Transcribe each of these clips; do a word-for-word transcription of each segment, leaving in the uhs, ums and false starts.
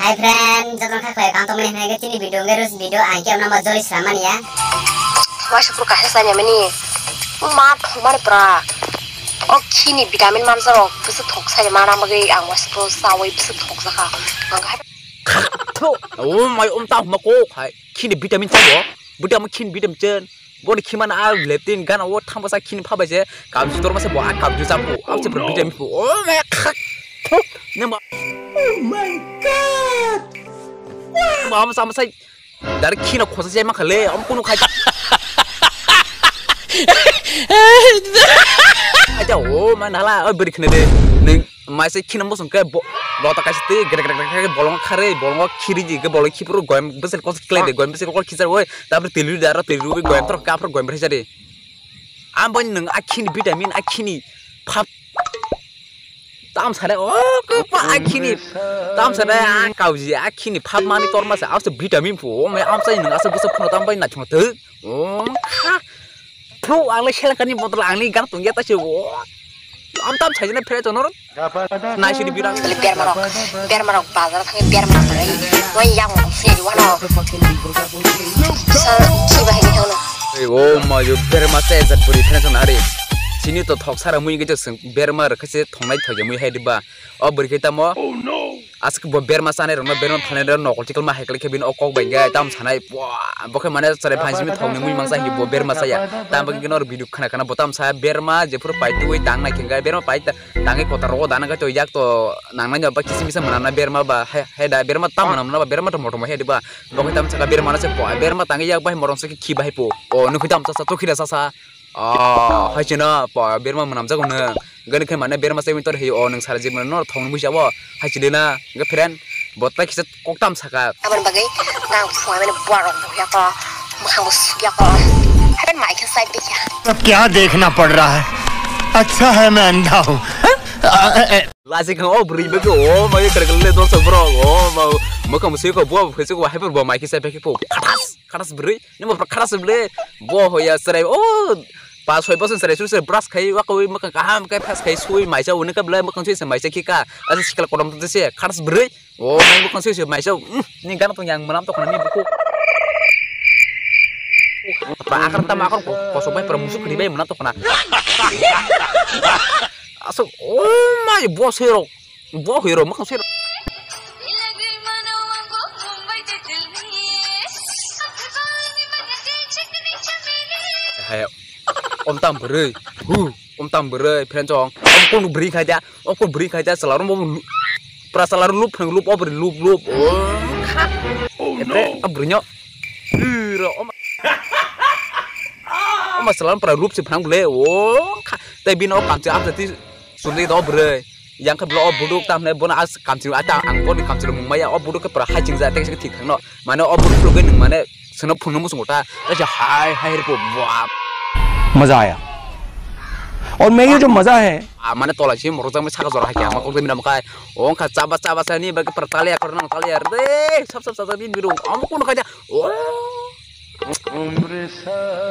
Hi friend, jotono kha khlai kang tongmani hwnwi khe chini video wngkhe roast video ang khe amno ma joli slamani ya. Waisa pur kaisa sanya mani. Ma thongmani pra. O khini vitamin mansa rok bwswk thok sai mana bagwi ang waisa pur sawi bwswk thok jakha. Ang kha. Tho. O mai um ta ma ko khai. Khini vitamin sabo. Vitamin khin vitamin chen. Boni khimana a leptin gana o thamba sa khin phabai se kabji tor masa bo a kabji chapu. Am se vitamin pu. O mai khak. Tho. Ne ma. Oh my god. Ma am sa ma sai. Dar khina khosa se ma khale. Am kunu khai. Aja o ma nala o beri khne de. Neng Maisa khina mosong khe bo-, lota kaisa twi grek grek grek grek bolongo kharwi, bolongo khiriji khe bolong khipuru goyam bwswk kos khlai de, goyam bwswk kos khichar oi, tapre twi lwi de aro twi lwi goyam torok khe aphuru goyam rwchari. Am boni nwng a khini vitamin a khini phap tam sare o khe pa a khini tam sare a kauji a khini phap mani torma se asa vitamin phu o me am sai nwng asa bwswk phano tam bai naithok thwk o kha. Phu ang le seleng kani botol ang le gan tongya ta se o. Am tam sai na phere tonor. Nai sidi birang. Bole berma rok, berma rok bazar thangwi berma rok tangwi. Wai yang rok se wano. Sa si bahai ni hono. Ei, o ma yo berma se jat buri thana thana ari. Sini to thok sara mui ge jok seng berma rok se thongnai thok mui hai diba. O buri ke tamo. Aswk bo berma sanai rokno berma phalnai rok nokol chikal ma hai khe bini o kok bai khe tam sanai. Bo khe mane chwrai phan simi thokni mui mangsa hi bo berma saya. Tam bagwi khe nor video khana khana bo tam sa berma jephuru pai twi tang nai khe berma pai ta-, tangwi kotor rogo dana khe to yak to nangnai ba kisi misa mwnam na berma ba hai, hai da berma tam mwnam na ba berma to motom hai diba. Bo khe tam saka berma na se po berma tangwi yak bai morong se khi bai po. O nukhi tam sa sa to khira sa sa. Oh, hai chino, pa, berma mwnam jago nung. Gani khai mane berma sai winter hi, oh, nung sara jibon no thong nung buja bo. Hai chili na, ga friend, bot pai kisa koktam saka. Aboni bagwi nang phungai mani borok buya ko, mukhang bo sukya ko. Hapen mai khe sai bikya. अब क्या देखना पड़ रहा है? अच्छा है मैं अंधा हूँ। Lasi kang, oh, bri bagi, oh, mai kare kare le dor sa bro, oh, mau, mau kamu sih kok buah, sih kok hyper buah mai kisa pakai po. Katas, katas bri. Nima pra khara se ble. Bo hoya serai o. Pa soi boson serai suri serai brush khai wa koi makang kaham khai fast khai sui maisa uni ka ble makang sui se maisa khika. Asa sikla kodom tu se khara se bre. O mai makang sui se maisa. Ni gana tong yang menam to kana ni buku. Pra akar tam akar ko koso bai pra musuk ri bai menam to kana. Aso o mai bo se ro. Bo hoi ro makang sui ro. Hai, om tam bwrwi. Hu, om tam bwrwi, friend chong. Om kunu bwrwi khai da, om kunu bwrwi khai da, sala ro mo lu-, pra sala ro lup phang lup, o bwrwi lup lup. Oh, kha. Oh, no. Epre, a bwrwi nyo. Hu ro, om. Om sala ro pra lup se phang le. Oh, kha. Tai bini o kam che am jati. Sundui do bwrwi. Yang khe bwlai o buduk tam hinai bono as kamchwlwi ata ang boni kamchwlwi mung maya o buduk khe pura hai chingja tei thik thangno. Mane o buduk khulugwi nwng mane sono phunukno muchungo ta. Tei se hai hai rwpho bua. मजा आया। और मैं ये जो मजा है। Ah, mane tola si morok jang saka jora hai khe ama kokdai mina mukai. O wngkha chaba chaba sani bagwi pura taliya korno taliya re. Sap sap sap sap bini biru. Amo kono khaja. O.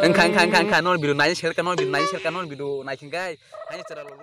Wngkha wngkha wngkha wngkha non biru nai serka non biru nai serka non biru nai thingkai. Hai chara lo.